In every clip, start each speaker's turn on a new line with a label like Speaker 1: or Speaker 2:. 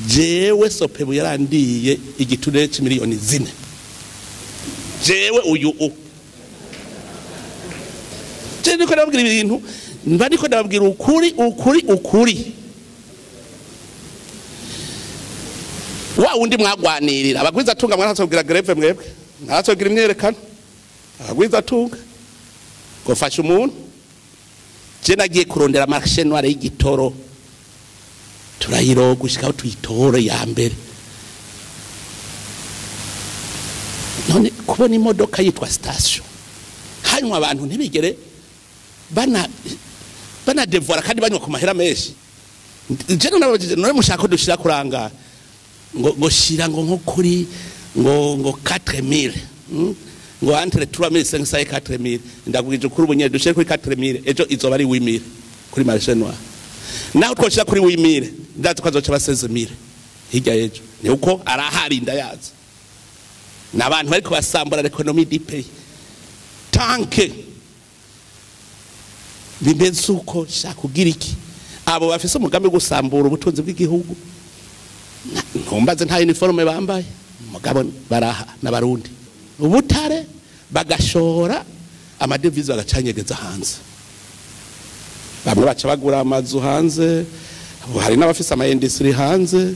Speaker 1: Jewe Sopebu yarandiye igiturire c'imiliyoni 4. Jewe uyu u je niko ndababwira ibintu, mba niko ndababwira ukuri ukuri ukuri. Wa wundi mwagwanirira abagwiza tunga mwaratsobwira greve mwebwe, mwaratsobwira imyerekano abagwiza tunga gofasha umuntu. Je nagiye kurondera marché noire y'igitoro, turayiroga gushika tuyitore ya mbere. None kubona imodoka yitwa station hanyuma abantu ntibigere bana devora kandi banywa ku mahera menshi. Je nababajije none mushaka dushira kuranga ngo shira ngo nko kuri ngo 4000 ngo entre 3500 et 4000. Ndagwije kuri ubunyere dushire kuri 4000, ejo izoba ari 8000 kuri marché noir. Naho twoshira kuri 8000 ndazi ko azoca 16000 hirya ejo. Ni uko arahari ndayazi. Nabantu bariko basambura l'économie du pays. Tanke bimeze uko shaka kugira iki abo bafise umugambi wo gusambura ubutunzi bw'igihugu. Ntumbaze nta uniforme bambaye, mugabo baraha n'abarundi ubutare bagashora amadevize bagacanyegeza hanze. Bamwe baca bagura amazu hanze, hari n'abafise ama industry hanze.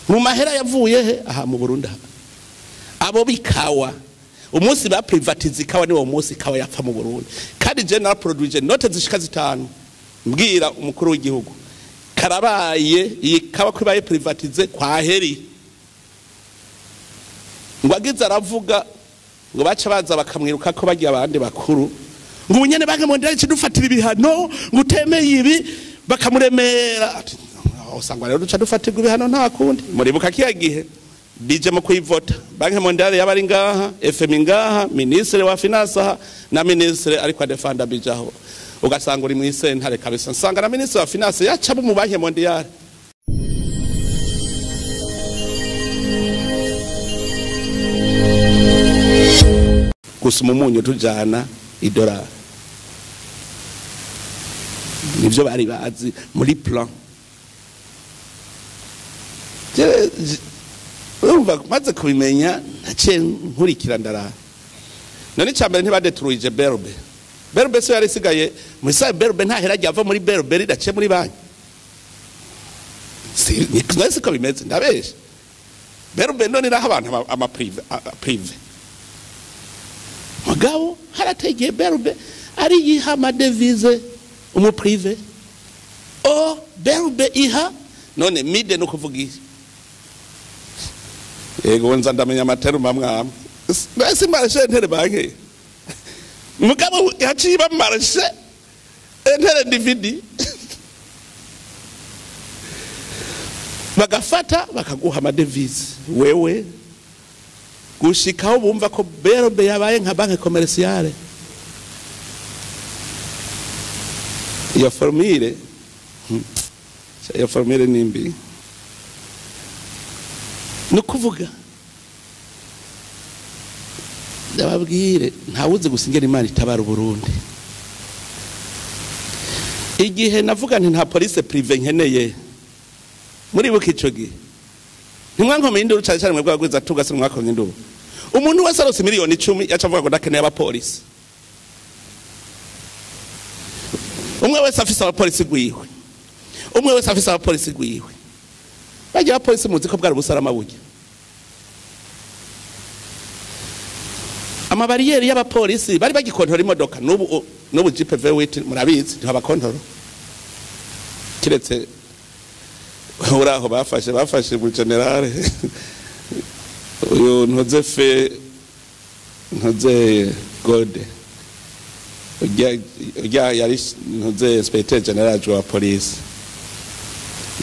Speaker 1: Mu mahera yavuye he aha mu Burundi. Abo bikawa umunsi ba privatize ikawa ni wo munsi ikawa yapfa mu Burundi. Kandi je na produire note zishika 5 mbwira umukuru w'igihugu karabaye iyi kawa kwibaye privatize kwa heri. Ngo agize aravuga ngo baca baza bakamwiruka ko bagiye abandi bakuru ngo ubunyene banke mondari kidufatira ibihano ngo utemeye ibi bakamuremera. Usangwa rero duca dufatirwa ibihano nta kundi. Muribuka kiya gihe bije mu kwivota banke mondari yabari ngaha, FMI ngaha, ministre wa finance aha na ministre ariko adefanda bijaho. Ugasanga uri mu isentare kabisa. Nsanga na ministre wa finance yaca mu banke mondiyale. Gusuma umunyu tujana idolari nivyo bari bazi muri plan. Urumva maze kubimenya naciye nkurikira ndarara. None icambere ntibadetruije Berbe. Berbe so yari sigaye muri sa Berbe nta hera ryava muri Berbe ridaciye muri banki. Si ni siko bimeze ndabesha. Berbe none raha abantu ama prive. Mugabo harategeye Berbe ari yiha amadevize umu prive. O Berbe iha none mide no kuvuga iki. Yego nza ndamenya amateru mamwamwe. Mbese marché intere banke. Mugabo yaciye ba marché intere DVD. Bagafata bakaguha amadevize wewe gushikaho bumva ko Berbe yabaye nka banke commerciale. Iyo formule nimbi. Nukuvuga ndababwire ntawuze gusingera Imana itabara Burundi. Igihe navuga nti nta police prive nkeneye muribuka ico gihe ntimwankomeye induru cyane cyane mwebwe abagwiza tuga se mwakomye induru. Umuntu wese arose miliyoni 10 yaca avuga ngo ndakeneye abapolisi. Umwe wese afise abapolisi gwiwe, umwe wese afise abapolisi gwiwe. Bagira abapolisi muzi ko bwari busarama burya. Amabariyeri y'abapolisi bari bagikontora imodoka n'ubu Jeep V8 murabizi ntibakontora. Kiretse uraho bafashe mu general uyu ntoze fe ntoze gode ujya yari ntoze inspecteur general wa police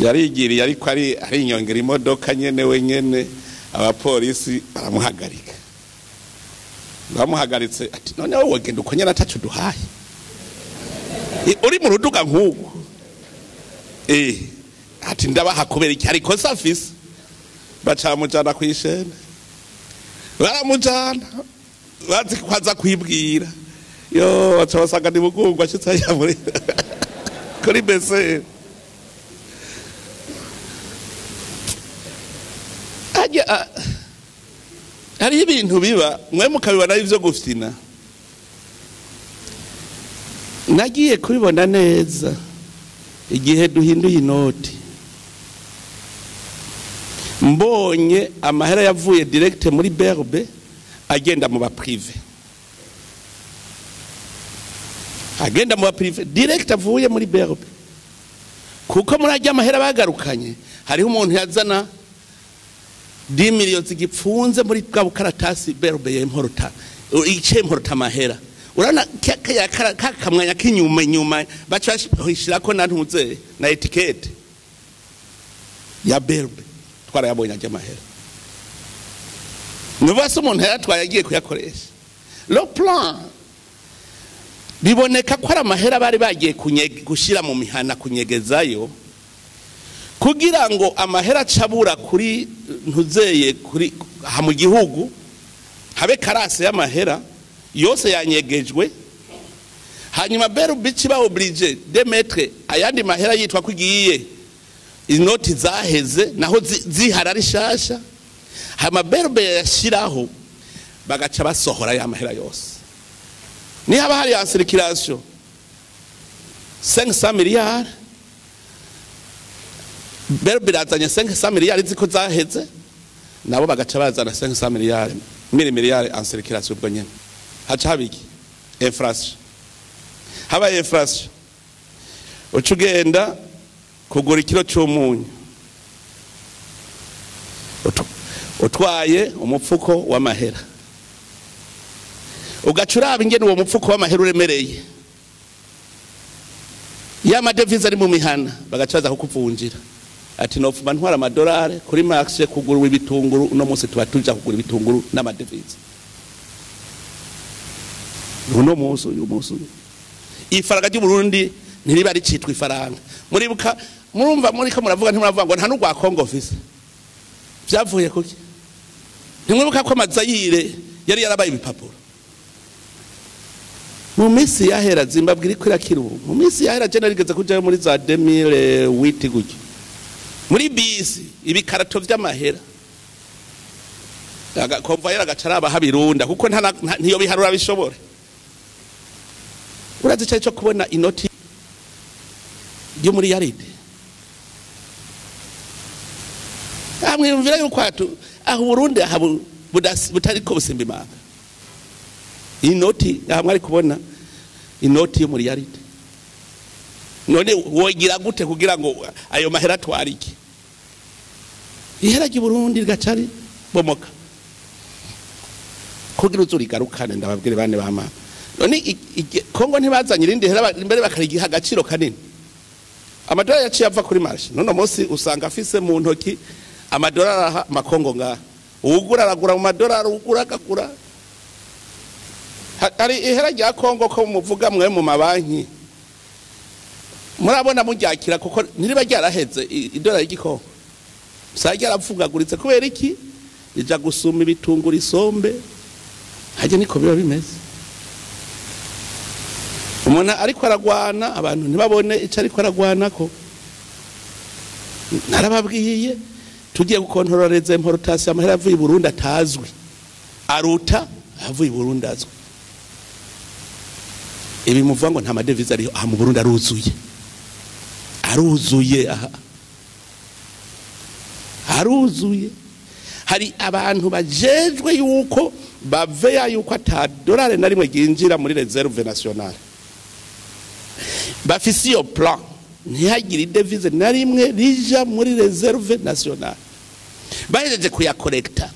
Speaker 1: yarigiriye ariko ari inyongera imodoka nyene wenyene abapolisi baramuhagarika. Bamuhagaritse ati none wowe wagenda uko nyene atacu duhaye uri mu ruduga nk'uko ati ndabaha kubera iki ariko safise. Bacamujana kwishene baramujana bazi kwaza kwibwira yo baca basanga ni bugungwa ashitse ya muri kuri bese. Hajya hariho ibintu biba mwe mukabibona ari byo gufina. Nagiye kubibona neza igihe duhinduye inoti, mbonye amahera yavuye direct muri BRB agenda mu ba privé, agenda mu ba privé direct avuye muri BRB, kuko muri ajya amahera bagarukanye hariho umuntu yazana 10 millions zigipfunze muri bwa bukaratasi BRB yemporota icemporota amahera. Urana kakamwanya k'inyuma nyuma baca bashirako na ntuze na etikete ya BRB, twarayabonye ajya amahera. Nubase umuntu yaratwaye agiye kuyakoresha. Le plan biboneka ko ari amahera bari bagiye gushira mu mihana kunyegezayo, kugira ngo amahera acabura kuri ntuzeye kuri ha mu gihugu habe karase y'amahera yose yanyegejwe. Hanyuma BRB ba obligé de mettre ayandi mahera yitwa kugiye inoti zaheze naho zihara rishasha, hama BRB yashiraho bagaca basohora ya mahera yose. Ni haba hari en circulation 500 milliards, BRB razanye 500 milliards ziko zaheze, nabo bagaca bazana 500 milliards 1000 milliards en circulation ubwo nyene. Haca habiki inflation, haba inflation ucugenda kugura ikiro cy'umunyu utwaye umupfuko w'amahera, ugacuraba ingene uwo mupfuko w'amahera uremereye, ya madevize ari mu mihana bagacaza kukuvunjira ati nofuma ntwara amadolari kuri marché kugura ibitunguru, uno munsi tuba tuja kugura ibitunguru n'amadevize uno munsi uyu munsi. Ifaranga ry'u Burundi ntiriba ricitwa ifaranga. Muribuka murumva muriko muravuga ntimuravuga ngo nta n'urwa Congo visa vyavuye kuki? Ntimwibuka ko amazayire yari yarabaye ibipapuro mu minsi yahera? Zimbabwe iriko irakira ubu. Mu minsi yahera je narigeze kujayo muri za 2008 gutyo, muri bisi ibikarato vy'amahera konvoyera agaca araba habirunda, kuko ntiyo biharura bishobore. Urazi cyo kubona inoti yo muri yaride amwiyumvira yuko aho Burundi aha butariko busimba imanga. Inoti aha mwari kubona inoti yo muri yaride, none wogira gute kugira ngo ayo mahera twarike? Ihera ry'u Burundi rigacari bomoka kugira uzurigarukane. Ndababwire bane ba mama, none Kongo ntibazanye irindi hera imbere bakarigiha agaciro kanini. Amadolari yaciye ava kuri marché, none munsi usanga afise mu ntoki amadolari makongo ngaha, uwugura aragura mu madolari, uwugura akagura. Hari ihera rya Kongo ko muvuga mwe mu mabanki murabona muryakira, kuko ntiriba ryaraheze idolari ry'ikongo usanga ryaravugaguritse. Kubera iki? Ija gusuma ibitunguru isombe, hajya niko biba bimeze. Umuntu ariko aragwana abantu ntibabone ico ariko aragwana ko. Narababwiye tugiye gukontororeza importation amahera avuye i Burundi atazwi aruta avuye i Burundi azwi. Ibi muvuga ngo nta madevize ariho aha mu Burundi aruzuye, aruzuye aha aruzuye. Hari abantu bajejwe yuko baveya yuko ata dolari na rimwe ryinjira muri reserve nationale, bafise iyo plan ntihagire devise na rimwe rija muri reserve nationale, bahejeje kuyakorekta.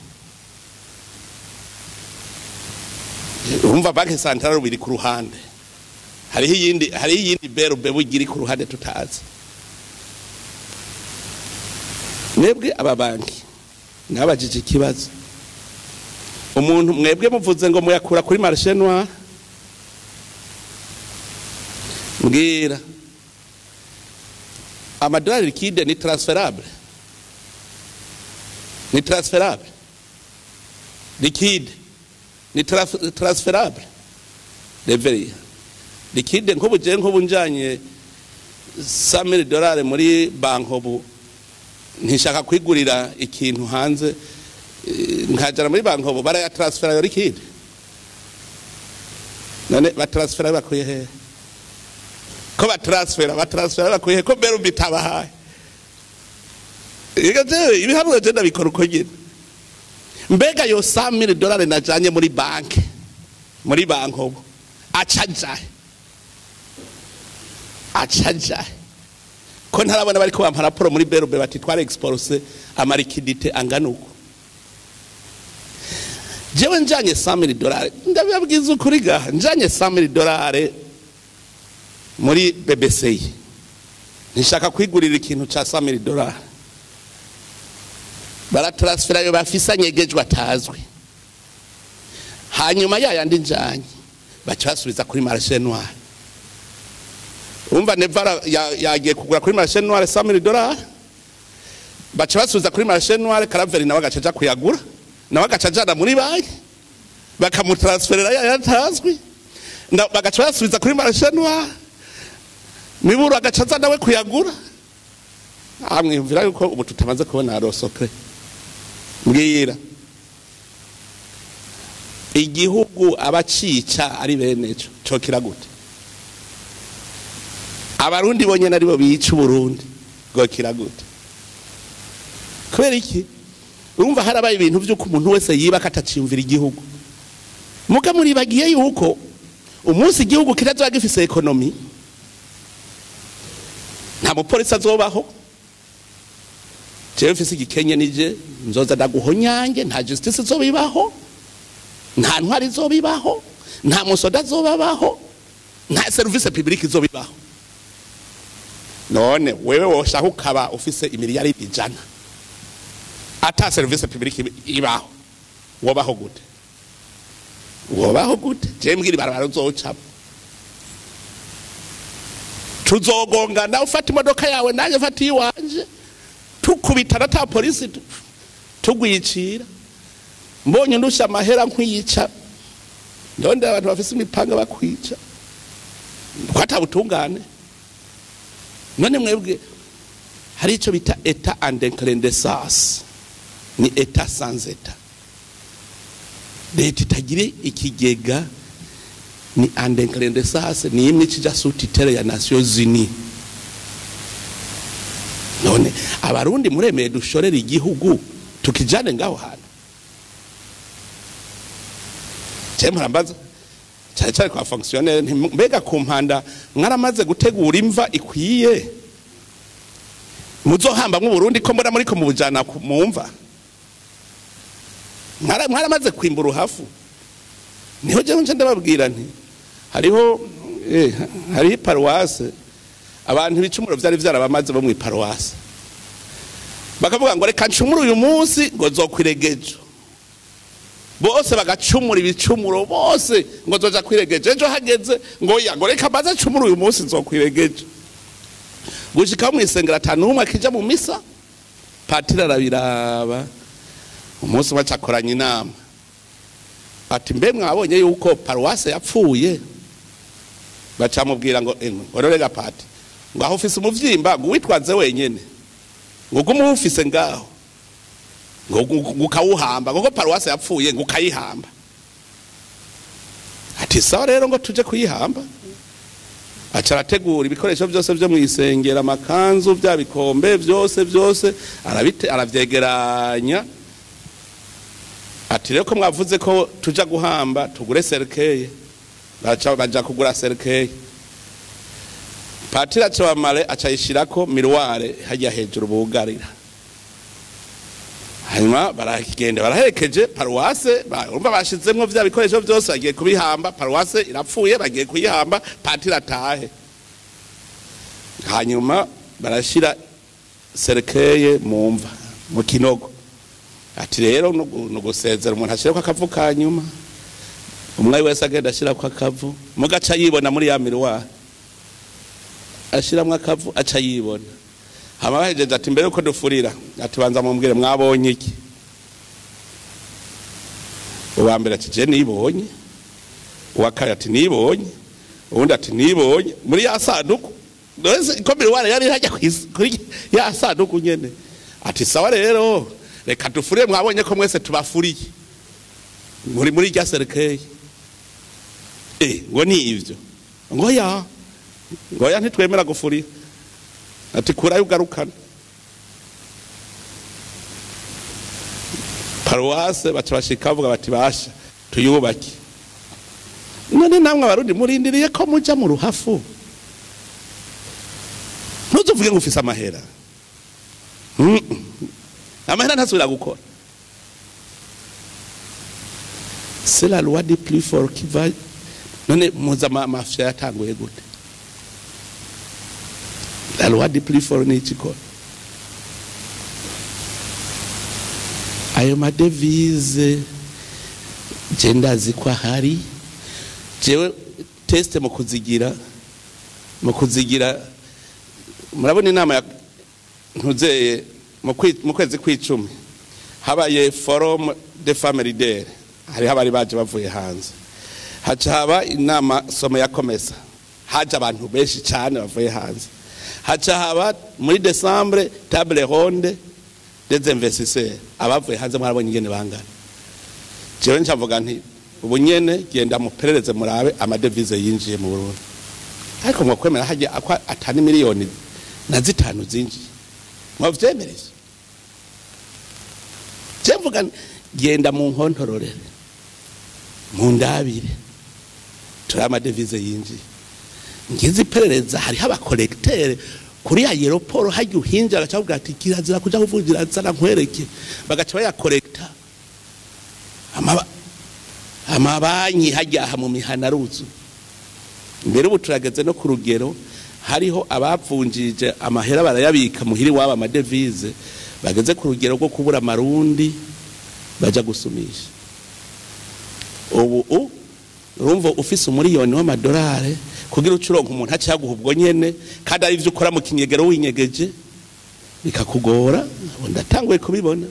Speaker 1: Urumva banque centrale biri ku ruhande, hariho iyindi, hariho iyindi BRB bugiri ku ruhande tutazi. Mwebwe aba banki nabajije ikibazo, umuntu mwebwe muvuze ngo muyakura kuri marché noir, mbwira amadolari liquide ni transferable, ni transferable liquide ni transferable leveria liquide. Nko buje nko bunjanye $100,000 muri banko bu ntishaka kwigurira ikintu hanze, Nkajana muri bankobo barayatransfera yo liquide. None batransfera bakuye he? Ko batransfera bakuye he? Ko mbere bitabahaye. Ega ibihamwe je ndabikora uko nyine. Mbega yo $100,000 najanye muri banki, muri bankobo acaja ko ntarabona bariko bampa raporo muri Berube bati tware expulse amarikidite angana uko. Jewe njanye $100,000 ndababwiza ukuri gaha, njanye $100,000 muri BBC nishaka kwigurira ikintu ca $100,000 baratransfera yo bafisa nyegejwe atazwi, hanyuma yayandi njanye baca basubiza kuri marché noir. Umva Nevara yagiye kugura kuri marché noir $100,000 baca basubiza kuri marché noir. Karaveri nawe agaca kuyagura, nawe agaca ajana muri banki bakamutransferera yatazwi, bagaca basubiza kuri marché noir. Miburu agaca aza nawe kuyagura. Amwiyumvira yuko ubu tutamaze kubona rosokre. Mbwira igihugu abacica ari beneco cokira gute? Abarundi bonyene aribo bica Burundi gokira gute? Kubera iki? Urumva harabaye ibintu vy'uko umuntu wese yiba katacimvira igihugu. Muga muri bagiye yuko umunsi igihugu kitazoba gifise economy nta mupolisi azobaho. Jewe mfise igikenye nije nzoza ndaguhonyange, nta justice izobibaho, nta ntwari izobibaho, nta musoda azobabaho, nta service publique izobibaho. None wewe woshaka ukaba ufise imiliyari 100 ata service publique ibaho, wobaho gute? Wobaho gute? Je mbwira ibarabara uzocamo tuzogongana, ufata imodoka yawe nanjye mfata iwanje, tukubitana ata polisi tugwicira. Mbonye ndusha amahera nkwiyica, ndonde abantu bafise imipanga bakwica ko atabutungane. None mwebwe hari ico bita état en déclindessance, ni état sans état. Leta itagire ikigega ni en déclindessance, ni imwe cija sous tutelle ya Nations Unies. None abarundi muremeye dushorera igihugu tukijane ngaho hano? Je murambaza cyane cyane kwa fonctionnaire, mbega ku mpanda mwaramaze gutegura imva ikwiye muzohamba mu Burundi ko mbona muri ko mubujana mu mva? Mwaramaze kwimbura uruhafu? Niho je nje ndababwira nti hariho hariho paroisse abantu ibicumuro vyari vyarabamaze bo mu paroisse bakavuga ngo reka ncumure uyu munsi ngo zokwiregejo, bose bagacumura ibicumuro bose ngo zoja kwiregejo, ejo hageze ngo ya ngo reka maze cumura uyu munsi nzokwiregejo. Gushika mu isengero atanu umwe akija mu misa, patiri arabiraba umunsi umwe acakoranya inama ati mbe mwabonye yuko paroisse yapfuye? Bacamubwira ngo ororega pati, ngo aho ufise umuvyimba ngo witwaze wenyene, ngo gume ufise ngaho ngo ukawuhamba, ngo paroisse yapfuye ngo ukayihamba. Ati sawa rero ngo tuje kuyihamba. Aca arategura ibikoresho byose byo mwisengera, amakanzu, bya bikombe byose byose aravyegeranya. Ati rero ko mwavuze ko tuja guhamba tugure cercueil. Baca baja kugura cercueil. Patiri aca bamare acayishirako miroir hajya hejuru bugarira. Hanyuma baragenda baraherekeje paroisse, urumva bashizemwo vya bikoresho byose bagiye kubihamba, paroisse irapfuye bagiye kuyihamba, patiri atahe. Hanyuma barashira cercueil mu mva mu kinogo. Ati rero nugusezera umuntu ashirako akavu kanyuma, umwe wese agenda ashirako akavu, mugaca yibona muri ya miroir, ashiramwo akavu aca yibona. Hama bahejeje ati mbere uko dufurira, ati banza mumbwire mwabonye iki? Uwa mbere ati je nibonye, uwa kabiri ati nibonye, uwundi ati nibonye muri ya sanduku. None ko miroir yari hajya kuri ya sanduku nyene. Ati sawa rero Reka dufurire, mwabonye ko mwese tubafuriye muri rya cercueil. Ngo ni ivyo, ngo ya ntitwemera gufurira, ati kurayo ugarukana. Paruwase baca bashika bavuga bati basha tuyubake. None namwe Abarundi murindiriye ko muja mu ruhafu? Ntuzuvuge ngo ufise amahera. Amahera ntasubira gukora. C'est la loi des plus forts qui va. None muza mafia yatanguye gute? La loi des plus forts ni ikikora. Ayo madevise je ndazi ko ahari. Jewe test mu kuzigira murabona inama ya ntuzeye mu kwezi kw'icumi habaye forum de femmes leaders, hariho abari baje bavuye hanze, haca haba inama somo ya komesa, haje abantu benshi cyane bavuye hanze, haca haba muri Decembre table ronde des investisseurs, abavuye hanze mwarabonye ingene bangana. Jewe ncavuga nti ubu nyene genda muperereze murabe amadevise yinjiye mu Burundi, ariko ngo kwemera hajya akwa atani miliyoni na 5 zinjiye, mwavyemereye. Je mvuga genda mu nkontororere mu ndabire turi amadevise yinjiye, ngize iperereza hariho abakolektere kuri aeroport hajya uhinja agaca avuga ati kirazira kuja kuvunjira nzana nkwereke, bagaca bayakolekta amabanki hajya mu mihana ruzu. Mbere ubu turageze no ku rugero hariho abavunjije amahera barayabika muhiri waba amadevise, bageze ku rugero rwo kubura amarundi baja gusumisha. Ubu urumva ufise umuriyoni w'amadolari kugira ucuronka umuntu acaguha ubwo nyene, kandi ari ivyo ukora mu kinyegero winyegeje bikakugora. Ndatanguye kubibona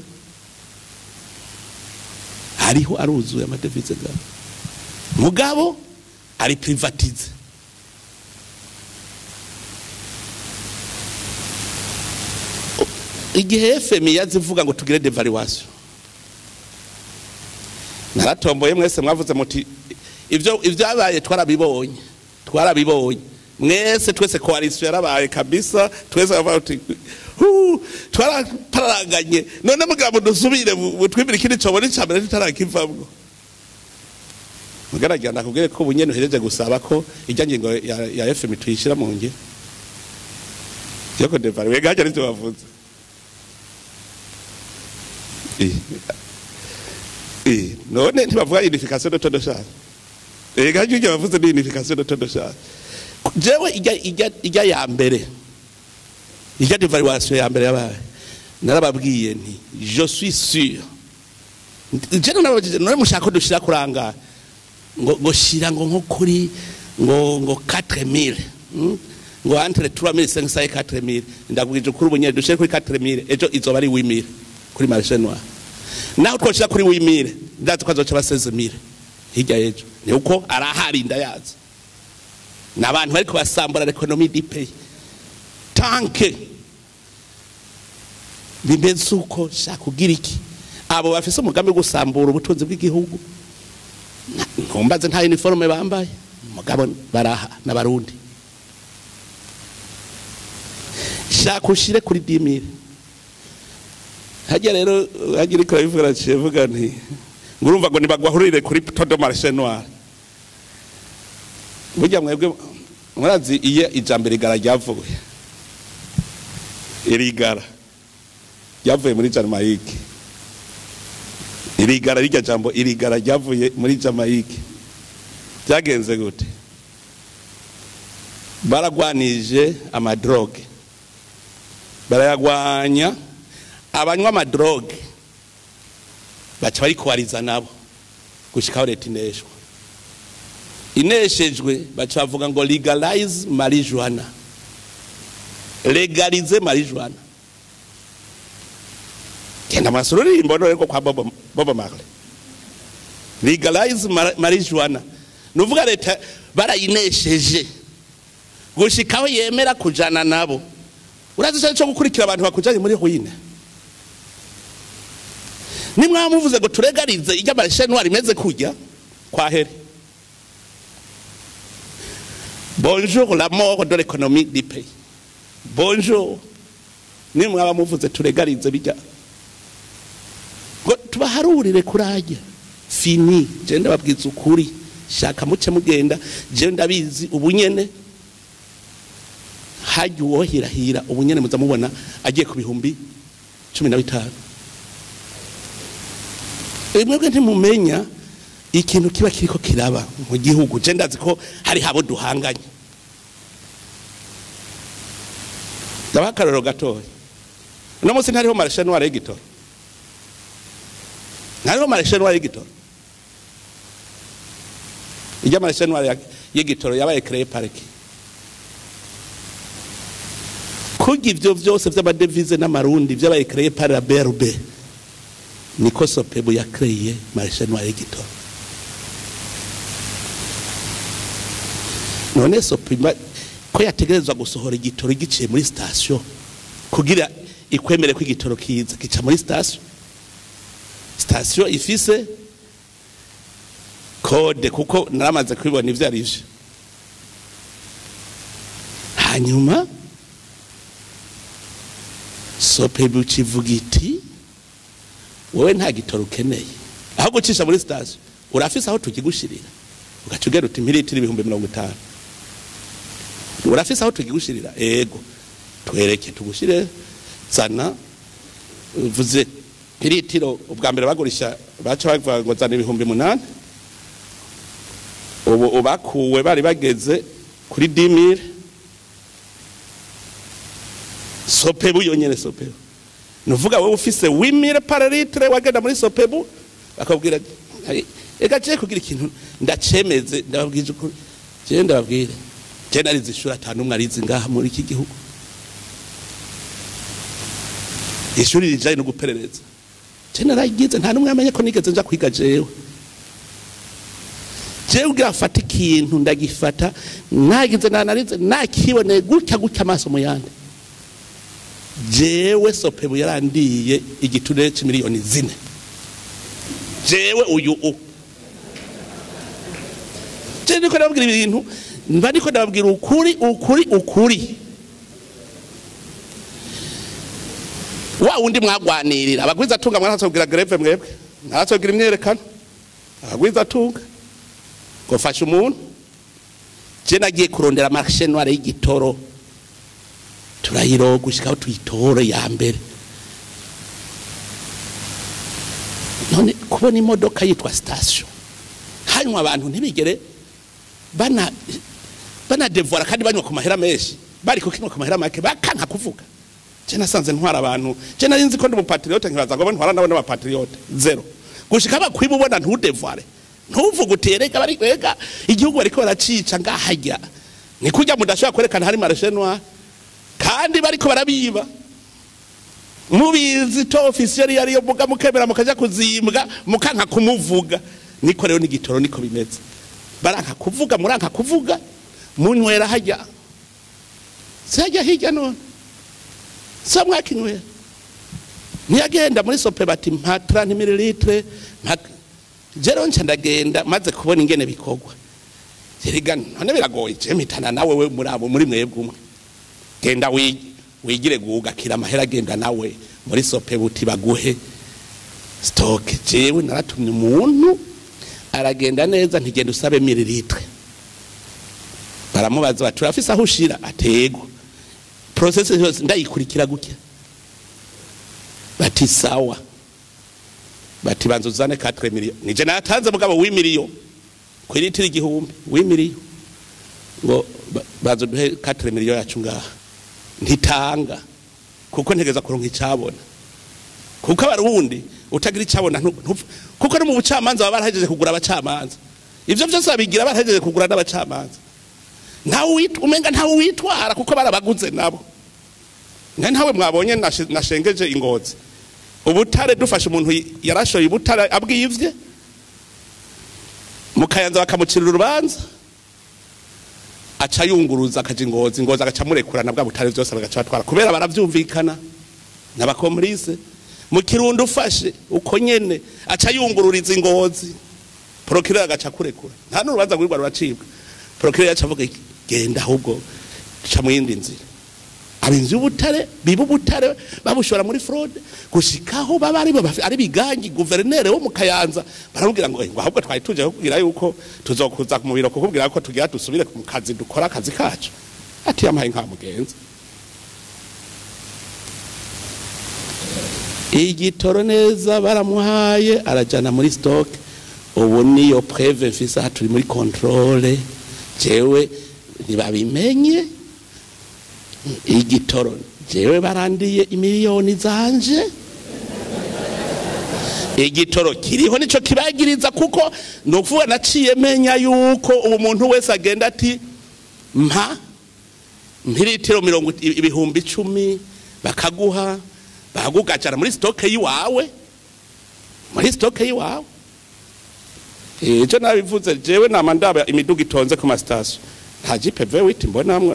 Speaker 1: hariho aruzuye amadevise gabo, mugabo ari privatize. Igihe FMI yazivuga ngo tugire devaluation, naratomboye mwese mwavuze muti ivyo ivyabaye twarabibonye mwese, twese coalition yarabaye kabisa, twese bavuga uti twaraparaganye, none mugabo dusubire mutwibira ikindi cobona icambere tutarakivamwo. Mugaragira ndakubwire ko ubunyene uhereje gusaba ko ijya ngingo ya FMI tuyishira mu ngiro yoko devaluation gaje arivyo bavuze. None ntibavuga unification de taux de change. Gaje ujya bavuze ni unification de taux de change. Jewe ijya ya mbere, ijya devaluation ya mbere yabaye, narababwiye nti je suis sûr. Je narababwiye none mushaka dushira kuranga ngo shira ngo nko kuri ngo 4000 ngo entre 3500 et 4000, ndabwije kuri ubunyere dushire kuri 4000, ejo izoba ari 8000 kuri marché noir. Naho twoshira kuri 8000 ndazi ko azoca ba 16000 hirya ejo, ni uko arahari ndayazi. N'abantu bariko basambura l'économie du pays tanke bimeze uko shaka kugira iki, abo bafise umugambi wo gusambura ubutunzi bw'igihugu. Ntumbaze nta uniforme bambaye, mugabo baraha n'abarundi. Shaka ushire kuri 10000. Hajya rero hagira ikora bivuga civuga nti ngurumva ngo nibagwahurire kuri taux de marché noir. Burya mwebwe murazi iye ijambere igara ryavuye, irigara ryavuye muri Jamaica, irigara rirya jambo irigara ryavuye muri Jamaica. Byagenze gute? Baragwanije amadroge, barayagwanya, abanywa amadroge baca bari kuwariza nabo gushikaho leta ineshwa. Ineshejwe baca bavuga ngo legalize marijuana, legalize marijuana. Kenda masururi imbono reko kwa Bob Marley, legalize marijuana. Nuvuga leta barayinesheje gushikaho yemera kujana nabo. Urazi cyo gukurikira abantu bakujanye muri ruine. Nimwamuvuze ngo turegarize ijya marché noir imeze kujya kwa here. Bonjour la mort de l'économie du pays. Bonjour. Nimwaba muvuze turegarize bijya ngo tubaharurire kurajya. Fini, je ndababwiza ukuri, shaka muce mugenda, je ndabizi ubunyene hajya uwohirahira ubunyene muza mubona agiye ku 15,000. Mwebwe ntimumenya ikintu kiba kiriko kiraba mu gihugu. Je ndazi ko hari habo duhanganye. Ndabaha akarorero gatoya. Uno munsi ntariho marché noir y'igitoro. Ntariho marché noir y'igitoro. Ijya marché noir y'igitoro yabaye créé par qui? Kugira ivyo vyose vy'amadevise n'amarundi vyabaye créé par la BRB. Niko Sopebu ya créé marché noir y'igitoro. None Sopebu ko yategerezwa gusohora igitoro giciye muri station kugira ikwemere ko igitoro kiza kica muri station. Station ifise code kuko naramaze kubibona ivyo ari byo. Hanyuma Sopebu kivuga iti wowe nta gitoro ukeneye, aho gucisha muri station urafise aho tukigushirira, ugaca ugera uti mililitiro 50,000. Urafise aho tukigushirira? Ego, twereke tugushire. Zana uvuze mililitiro. Ubwa mbere bagurisha baca bavuga ngo zana 8,000. Ubu ubakuwe bari bageze kuri 10,000. Sopebu yonyene, Sopebu nuvuga wewe ufise 8,000 par litre wagenda muri Sopebu bakabwira ega je kugira ikintu ndacemeze. Ndababwije ukuri, je ndababwire, je narize ishuri atanu umwe arize ngaha muri iki gihugu, ishuri rijanye no guperereza. Je naragize nta numwe amenye ko nigeze nja kwiga. Jewe ugira afata ikintu ndagifata nagize nanarize nakiboneye gutya gutya amaso mu yandi. Jewe Sopebu yarandiye igiturire c'imiliyoni 4. Jewe uyu u je ndiko ndababwira ibintu, mba ndiko ndababwira ukuri ukuri ukuri. Wa wundi mwagwanirira abagwiza tunga mwaratubwira greve, mwebwe mwaratubwira imyerekano abagwiza tunga gofasha umuntu. Je nagiye kurondera marché noir y'igitoro turayiroga gushika aho tuyitore ya mbere. None kubona imodoka yitwa station hanyuma abantu ntibigere bana devora kandi banywa ku mahera menshi, bari kukinwa ku mahera make bakanka kuvuga. Je nasanze ntwara abantu, je nari nzi ko ndi umupatriote nkibaza ngo ntwara nabo n'abapatriote zero. Gushika bakwiba ubona ntudevore, ntuvuge uti erega bari kwega igihugu bariko baracica ngahajya. Ni kujya mudashobora kwerekana hari marché noir kandi bariko barabiba. Mubizi to officiel yari yo muga mukemera mukaja kuzimbwa mukanka kumuvuga. Niko rero n'igitoro niko bimeze. Baranka kuvuga, muranka kuvuga, munywera hajya. Sajya hirya none. Sa mwakinywera. Ntiyagenda muri Sope bati mpa 30 ml, jero nca ndagenda maze kubona ingene bikogwa. Erega none biragoye, je mpitana nawe we muri abo muri mwebwe umwe. Genda wigire gugakira amahera, genda nawe muri Sopebu uti baguhe stock. Jewe naratumye umuntu aragenda neza, ntigenda usabe mililitre. Baramubaza bati urafise aho ushira? Atego. Process yose ndayikurikira gutya. Bati sawa. Bati banza uzane 4 million. Nije natanze mugabo 8 million. Kwiritira 1,000 8 million. Ngo banza duhe 4 million yacu ngaha. Ntitanga kuko ntegeza kuronka icabona. Kuko abarundi utagira icabona kuko no mu bucamanza baba barahejeje kugura abacamanza. Ivyo vyose babigira barahejeje kugura n'abacamanza. Ntawe umenga ntawe witwara kuko barabaguze nabo. Ntawe mwabonye nashengeje ingozi. Ubutare dufashe umuntu yarashoye ubutare abwivye mukayanza bakamucira urubanza aca yunguruza akaja ingozi, ingozi agaca murekurana bwa butare byose bagaca batwara kubera baravyumvikana n'abakomplice. Mu Kirundo ufashe uko nyene aca yungururiza ingozi, procureur agaca kurekura, nta n'urubanza rwirwa ruracibwa. Procureur yaca avuga genda ahubwo ca mu yindi nzira. Abinzi y'ubutare biba ubutare babushora muri fraude gushikaho baba ari ari bigangi. Gouverneur wo mu Kayanza baramubwira ngo ngo ahubwo twari tuje kukubwira yuko tuzokuza mu biro kukubwira ko tugira dusubire mu kazi dukora akazi kacu. Ati yampaye nka mugenzi igitoro neza baramuhaye arajana muri stock. Ubu niyo preve mfise aha turi muri contrôle, jewe ntibabimenye igitoro jewe barandiye imiliyoni zanje, igitoro kiriho nico kibagiriza. Kuko nukuvuga naciye menya yuko ubu muntu wese agenda ati mpa mpiritiro 10,000 bakaguha, bagugajana muri stock yiwawe, muri stock yiwawe. Ejo nabivuze jewe nama ndaba imiduga itonze ku ma station, nta Jeep V8 mbona mwe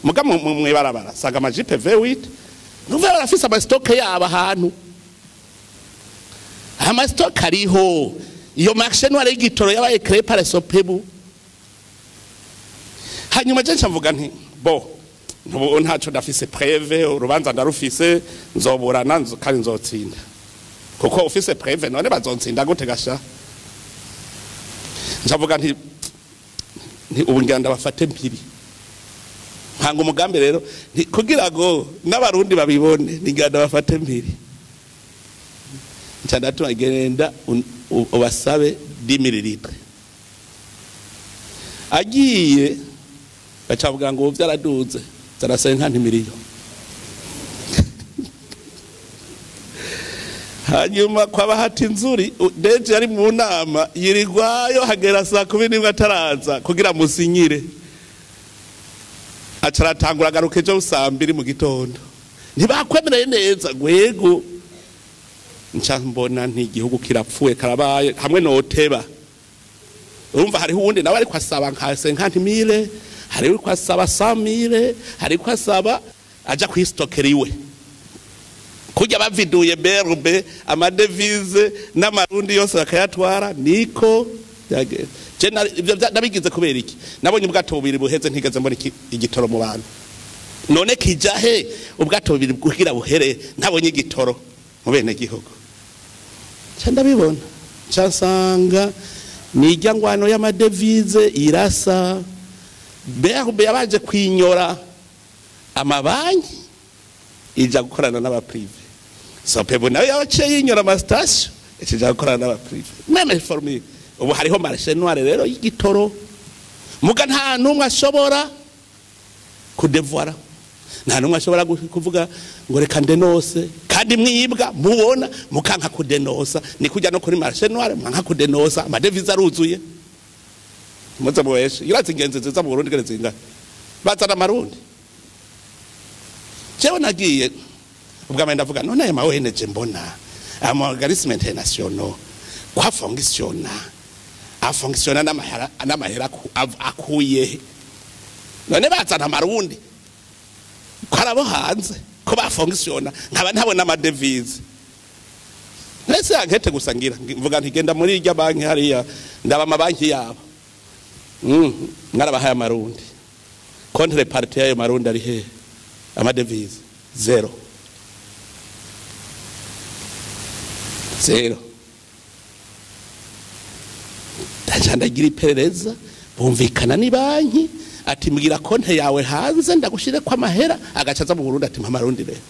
Speaker 1: muga mwibarabara sanga ama Jeep V8 nuva barafise ama stock yaba ahantu, ama stock ariho. Iyo marché noire y'igitoro yabaye créé par Sopebu. Hanyuma je ncavuga nti bo ntubu ntaco ndafise preve, urubanza ndarufise, nzoburana kandi nzotsinda, kuko ufise preve none bazontsinda gute gasha? Ncavuga nti ubu ngira ndabafate mpiri mpanga umugambi rero kugira ngo n'abarundi babibone, ngira ndabafate mpiri. Nca ndatuma genda ubasabe 10 mililitre. Agiye bacavuga ngo vyaraduze zarasenka 50 miliyoni. Hanyuma kwa bahati nzuri deje ari mu nama yirigwayo hagera saa 11 ataraza kugira musinyire, acaratangura garuke ejo saa 2 mu gitondo ntibakwemereye neza gwego. Nca mbona nti igihugu kirapfuye karabaye hamwe noteba. Urumva hariho uwundi nawe ariko asaba nka 50,000, hariho ariko asaba 100,000, hariho asaba aja kwistokera iwe kujya baviduye berbe amadevise n'amarundi yose bakayatwara. Niko je nabigize kubera iki? Nabonye ubwato bubiri buheze ntigeze mbona igitoro mu bantu. None kija he ubwato bubiri kugira buhere ntabonye igitoro mu bene gihugu? Nca ndabibona, nca nsanga nijya ngwano y'amadevise irasa. Berbe yabaje kwinyora amabanki ija gukorana n'abaprive. Sopebu nawe yabaciye yinyora ama station ija gukorana n'abaprive. Meme formule ubu hariho marché noire rero y'igitoro, muga nta numwe ashobora kudevoira, nta numwe ashobora kuvuga ngo reka ndenose, kandi mwibwa mubona mukanka kudenosa. Ni kujya no kuri marché noire mwanka kudenosa, amadevise aruzuye. Muze muweshe irazi ingenzi ziza mu Burundi gere bazana amarundi. Jewe nagiye ubwa mbere ndavuga none aya ma ONG mbona ama organisme international kwa fonctionna a fonctionna n'amahera akuye, none bazana amarundi ko arabo hanze ko ba fonctionna nkaba ntabona amadevise. Nese ankete gusa ngira mvuga nti genda muri irya banki hariya ndaba amabanki yabo mwarabahaye amarundi, contrepartie y'ayo marundi ari he? Amadevise zero zero. Ndagira iperereza bumvikana ni banki ati mbwira konte yawe hanze ndagushire kwa mahera, agacaza mu Burundi ati mpa amarundi rero.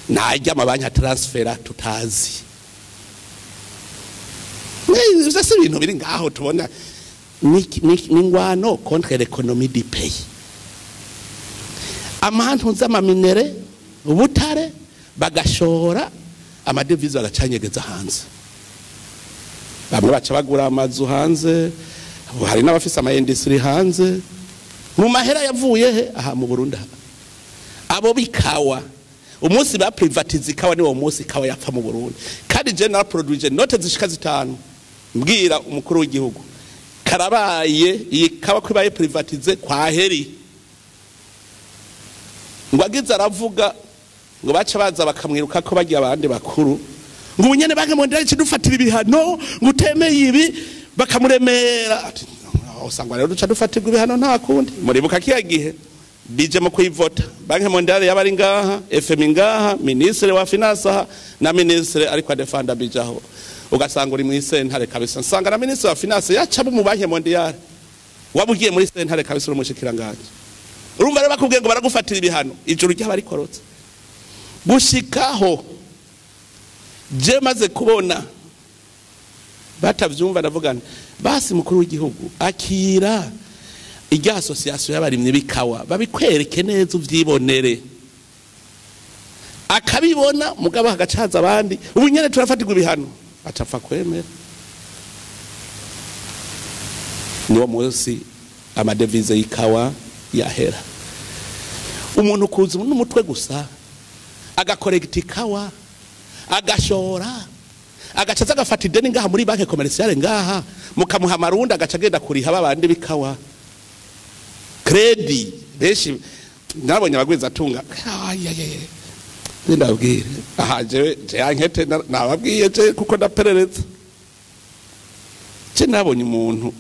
Speaker 1: Najya amabanki transfera tutazi. Ivyo si ibintu biri ngaho tubona ni ngwano contre l'économie du pays. Amantu z'amaminere ubutare bagashora amadevize bagacanyegeza hanze, bamwe baca bagura amazu hanze, hari n'abafise ama industry hanze. Mu mahera yavuye he? Aha mu Burundi. Abo bikawa umunsi ba privatize ikawa ni wo munsi ikawa yapfa mu Burundi. Kandi je na produire note zishika 5 mbwira umukuru w'igihugu karabaye iyi kawa kwibaye privatize kwa heri. Ngo agize aravuga Ngo baca baza bakamwiruka ko bagiye abandi bakuru, ngo ubu nyene Banque mondiale ikidufatira ibihano, ngo utemeye ibi, bakamuremera. Ati, usanga rero duca dufatirwa ibihano, nta kundi. Muribuka kiya gihe bije mu kuyivota, Banque mondiale yaba ari ngaha, FMI ngaha, ministre wa finance aha, na ministre ariko adefanda bijaho, ugasanga uri mw'isentare kabisa. Nsanga na ministre wa finance yaca mu Banque mondiale, waba ugiye muri sentare kabisa uri umushikiranganje. Urumva rero bakubwiye ngo baragufatira ibihano, ijuru ryaba rikorotse. Gushikaho je maze kubona batavyumva, ndavuga nti basi mukuru w'igihugu, akira irya association y'abarimyi b'ikawa, babikwereke neza uvyibonere. Akabibona, mugabo hagacaza abandi, ubu nyene turafatirwa ibihano, acapfa kwemera. Niwo munsi amadevize y'ikawa yahera. Umuntu kuza n'umutwe gusa, agakoregita ikawa, agashora, agaca agafata ideni ngaha muri Banque commerciale ngaha, mukamuha amarundi, agaca agenda kuriha babandi b'ikawa crédit. Benshi nabonye abagwiza atunga. Ndabwire aha, jewe je enquête nababwiye je kuko ndaperereza. Je nabonye umuntu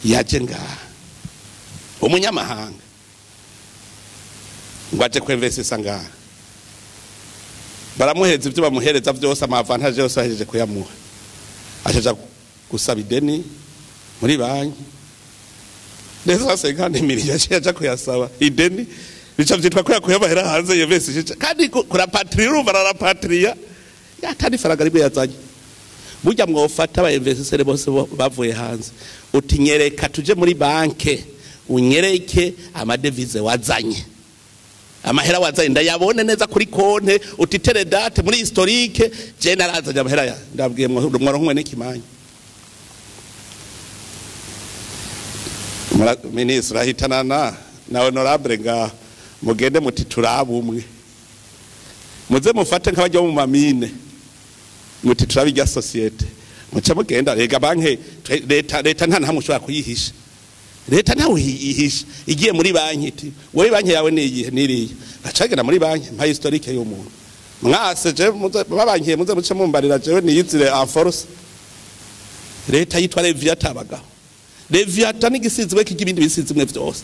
Speaker 1: yaje ngaha, umunyamahanga, ngo aje kwinvestisa ngaha, baramuhereza ibyo bamuhereza byose, ama avantages yose ahejeje kuyamuha, ashaja gusaba ideni muri banki neza 50 millions. Yaciye aja kuyasaba ideni, bica vyitwa ko yakuye amahera hanze yinvestishije, kandi kurapatriya, urumva ararapatriya yatari faranga rimwe yazanye. Burya mwofata aba investisseurs bose bavuye hanze, uti nyereka tuje muri banke, unyereke amadevize wazanye, amahera wazanye ndayabone neza kuri konte, uti telle date muri historique je narazanye amahera ya ndabwiye mwaronkwe n'ikimanyi. Minisitiri ahitanana na honorable nga mugende muti turaba umwe, muze mufate nk'abajya mu mamine, muti turaba irya société, muca mugenda. Rega banke leta nta ntamwe ushobora kuyihisha. Leta ntawe ihisha. Igiye muri banki iti wowe banki yawe ni iyihe? Niriya. Gacagera muri banki, mpa historique y'umuntu mwase je muze babankiye, muze muce mumbarira jewe niyizire en force. Leta yitwa Leviathan, abagabo Leviathan n'igisizi we kijya ibindi bisizimwe vyose.